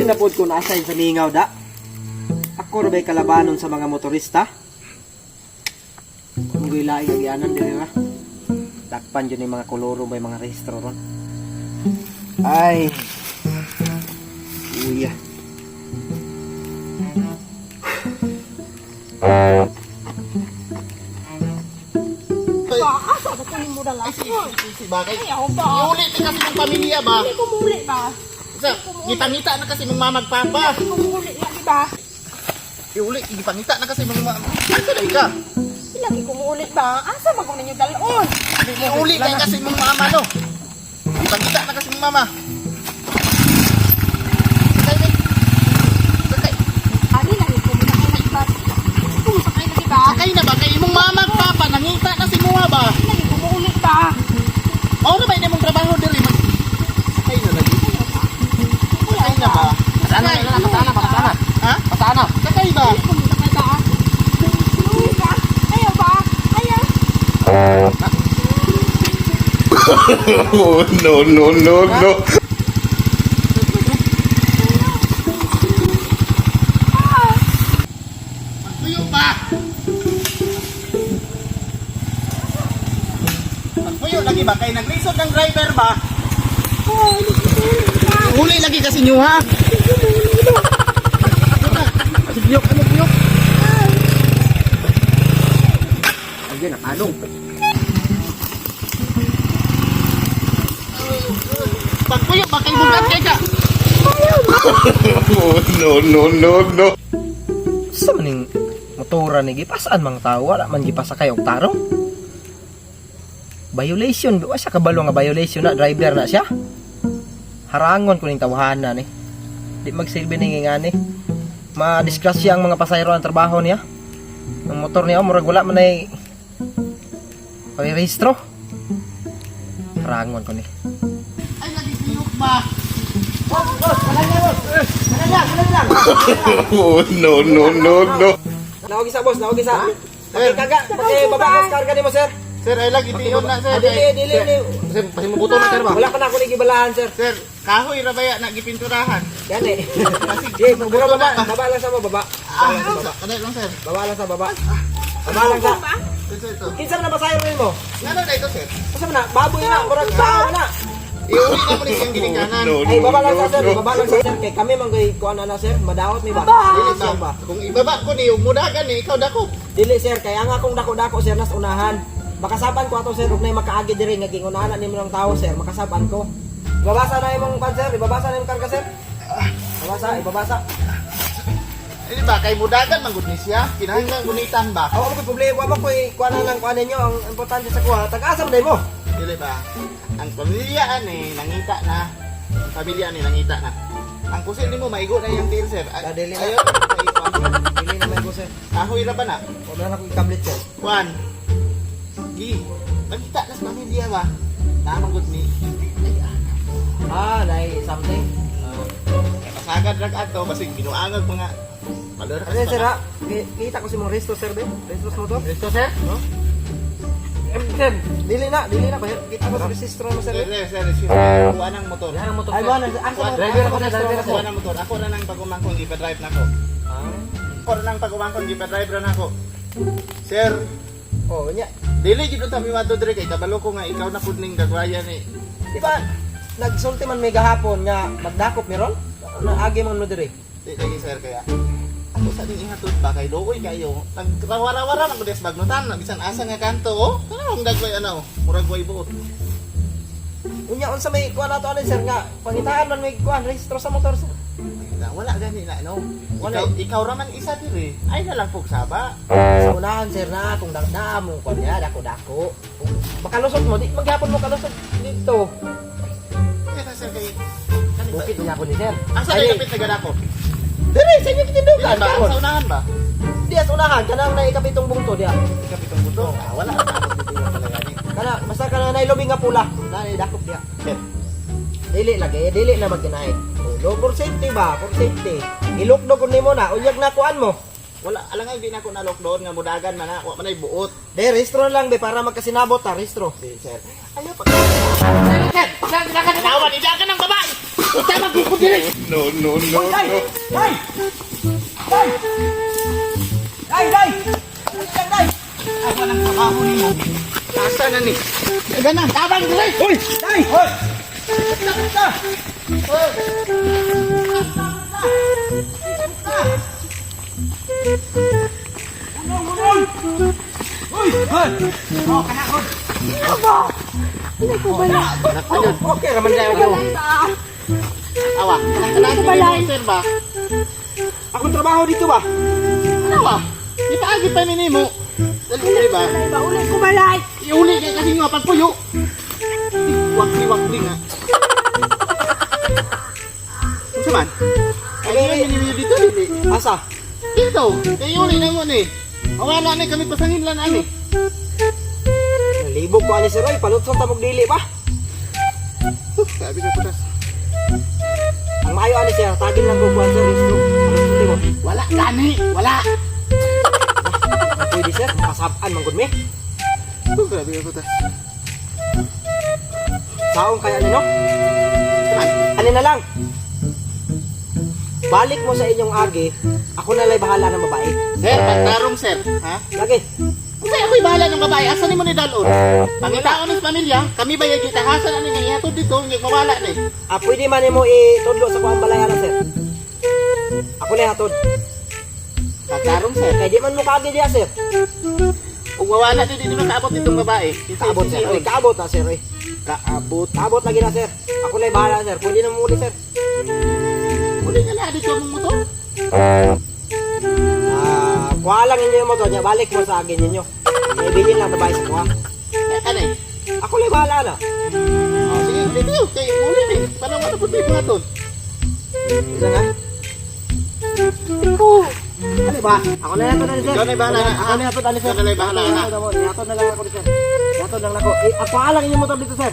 na pod ko na-assign sa mingaw da. Ako ra ba'y kalabanon sa mga motorista? Kung laing agyanan diri ra. Dakpan yun yung mga koloro may mga rehistro ron. Ay. Uya. Ba, asa ba kunin mo dala? Ay, si bagay. Ayaw ba? Iulit na kasi ng pamilya ba? Hindi ko muli ba? Sa, ngita-ngita na kasi mong mamagpapa. Hindi ko muli lagi ba? Iulit, ngita na kasi mong mama. Asa na ka? Lagi ko muli ba? Asa ba kunin ninyo dalon? Iulit na kasi mong mama, no? Ngita-ngita na kasi mong mama. Sakay, Meg. Sakay. Ani lagi ko muna kayo ba? Kumusakay lagi ba? Sakay na ba? Kay imong mama at papa, nangita na si muha ba? Lagi ko muli ba? Mao na ba imong trabaho diri? Sakay na lagi. Sakay na ba? Pasana, Sakay. pasana, pasana. Ha? Pasana. Sakay ba? Hindi ko musakay ba? Uy ba? Ayaw ba? Ayaw. Oh, no, no, no, no. Tuyo ba? Pagpuyo lagi ba? Kay naglisod ng driver ba? Oh, hindi ko muli ba? Huli lagi kasi nyo ha? Hindi ko muli ba? Siyok, ano siyok? Ayun, nakalong. Pagpuyo ba? Kay bugat kay ka? Oh, no, no, no, no. Sa maning motora ni gipasaan mang tao wala man gipasakay og tarong. Violation, wa siya kabalo nga violation na driver na siya. Harangon ko ning tawhana ni. Di magsilbi ning ngani. Ma-disgrasya ang mga pasahero ang trabaho niya. Ang motor niya murag wala man ay rehistro. Harangon ko ni. Ay, lagi siyok ba? Boss, boss, kanan lang, boss. Kanan lang, kanan lang. Oh, no, no, no, no. Naog isa, boss, naog isa. Sir. Pagkaga, pagkababa ka sa karga nimo, sir. Sir, ay lagi tiyon na sir. Ah, dili, dili, Sir, dili. Sir, pasimubuto na sir ba? Wala pa na ako nagibalahan, sir. Sir, kahoy ra ba ya na gipinturahan? Yan eh. Sige, pero baba, baba lang sa baba. Ah, kanay lang sir. Baba lang sa baba. Baba lang sa. Ba? Sir, sir, ito. Kinsa man na basayro nimo? Ngano na ito sir? Asa man na? Baboy na, murag tao na. Iuli na mo ni siyang ginikanan. No, Ay, baba lang no, sa sir, no. baba lang sa sir kay kami man kay kuan na sir, madawat mi ba? Baba. Dili Dili ba? Kung ibaba ko ni ug mudagan ni ikaw dako. Dili sir, kay ang akong dako-dako sir nas unahan. Makasaban ko ato sir ug nay makaagi diri nga gingunahan nimo ng tao sir, makasaban ko. Ibabasa na imong kan sir, ibabasa na imong karga sir. Ibabasa, ibabasa. Dili ba kay mudagan man gud ni siya? Kinahanglan gunitan ba? Ako mo problema, wa ko kuan na lang kuan ninyo ang importante sa kuha. Tag-asa man mo. Dili ba? Ang pamilya ani nangita na. Ang pamilya ani nangita na. Ang kusil nimo maigo na iyang tiil sir. Ah, dili na. Ayo, ay, kuwan. Dili na may ko sir. Kahoy ra ba na? Wala na akong tablet sir. Kuan. Gi. Nangita na sa pamilya ba? Naman gud ni. Ay, ah. Ah, nay something. Kay pasagad ra ato basig binuangag mga malor. Ano sir ha? Kita ko si mong resto sir be. Resto sa motor. Resto sir? No? Sir, dili na, dili na. Kita ko sa registro mo sir. Sir, be. sir, sir, sir. Kuha ng motor. Ay, mo na asa mo? Driver ako na, driver ako. Kuha ng motor. Ako na nang pag-umangkon, ipa-drive na ko. Ah. Ako na nang pag-umangkon, ipa-drive na ako. Sir, Oh, nya. dili gid unta mi madto diri kay kabalo ko nga ikaw na pud ning gagwaya ni. Di ba nagsulti man may gahapon nga magdakop meron? Naagi man mo diri. Di lagi sir kaya ako sa ning ihatod ba kay luoy kayo. Nagrawara-wara man gud bagnutan bisan asa nga kanto oh. Tanawang dagway ano, murag way buot. Unya unsa may kuan nato ani sir nga pangitaan man may kuan rehistro sa motor sir. Na, wala gani na no. Wala. Ikaw, ikaw ra man isa diri. Ay na lang pug saba. Sa unahan sir na kung dagda mo kuan niya dako dako. Kung makalusot mo di maghapon mo kalusot dito. Kaya na sir kay kani ba? Bukid niya ako ni sir. Asa Ay, na kapit na ganako? Dire sa inyo kitindugan Dili ba? karon. Sa unahan ba? Di sa unahan kanang naikapitong bungto diya. Ikapitong buto. Ah, wala na ako dito yung talaga ni. Kana basta kana nailobi nga pula na dakop diya. Sir, Dili lagi, dili na magkinaig. Ulo for safety ba? For safety. Ilukdo kun nimo na, unyag na kuan mo. wala alangan di na ako na lockdown nga mudagan man na, wa man ay buot. De, rehistro na lang be para magkasinabot ta, rehistro. Di sir. Ayo pa. Sir, sir, Tawa ni dagan ng babae. Tama ko diri. No, no, no, Day! no. Day! Day! Day! Day! Day! Day! Ako nang trabaho nimo. Asa na ni? Gana, tabang diri. Uy! Day! Hoy! Kita! Kita! Uy! Hoy! Oh, kanakon. Ano ko balay? Okay raman kayo ko. Balay ba? Awa, Ano ko balay? sir ba? Akong trabaho dito ba? Awa. Ipaagi pa ni nimo. Dali diri ba? Balay ba? Uli ko balay. Iuli kay kasi nga pagpuyo. Wakli-wakli nga. Unsa man? Ay, yun dito dili. Asa? Dito, kay uli na mo ni. Wala ni kami pasangin lang ani. Nalibog ko ani sir oy, palutson ta mog dili ba? Sabi ka putas. Ang maayo ani sir, tagin lang ko kuan sir, restro. Palutson ti mo. Wala gani, wala. Pwede sir, kasab-an man gud mi. Grabe ka putas. Saong kaya ni no? Man, Ani na lang. Balik mo sa inyong agi, ako na lay bahala ng babae. Sir, pagtarong sir, ha? Lagi. Kasi ako'y bahala ng babae, asa nimo ni dalon? Pangitaon ni sa pamilya, kami ba yung gitahasan ani nga ihatod dito, nga mawala ni. Ah, pwede man nimo itudlo sa kuang balay ana sir. Ako na hatod. Pagtarong sir. Kay di man mo kaagi diya sir. Ug mawala ni di makaabot itong babae. Kaabot sir. Oy, kaabot na sir. Oy. Kaabot. Kaabot lagi na sir. Ako na bahala sir. Pwede na mo uli sir. Uli nga na dito mong motor. Ah, kuha lang ninyo yung motor niya. Balik mo sa akin ninyo. Ibilin lang babae sa kuha. Kaya ka na eh. Ako na bahala na. Oh, sige, uli tayo. Kay uli ni. Para wala po tayo mga ton. Isa nga. Iko. Ano ba? Ako na hatod na sir. Ikaw na bahala na. Ako na hatod na sir. Ikaw na bahala na. Hatod na lang ako sir. Hatod lang ako. Eh, ako lang inyong motor dito sir.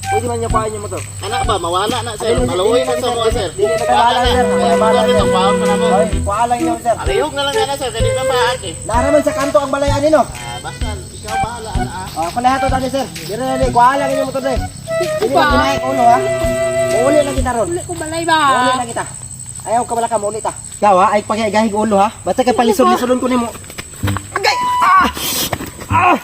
Pwede man niyo kuhain yung motor. Anak ba, mawala na sir. Dili, Maluoy dili, na sa dili, mga sir. dili, dili, bahala, sir. Kaya Bahala, motor sir. ito, paon pa na mo. Oy, kuha lang inyo sir. Alihog na lang yan sir, kaya di ka maagi. Naraman sa kanto ang balay ani no. Ah, basta, ikaw bahala na ah. Oh, ako na hatod ani sir. Dire na ni kuha lang inyong motor dre. Dili Ba? na ginaik ulo ha. Muuli lang kita ron. Uli ko balay ba? Muuli lang kita. Ayaw ka wala ka muuli ta. Ikaw ha, ay pagigahig ulo ha. Basta kay palisod-lisodon ko nimo. Agay! Ah! Ah!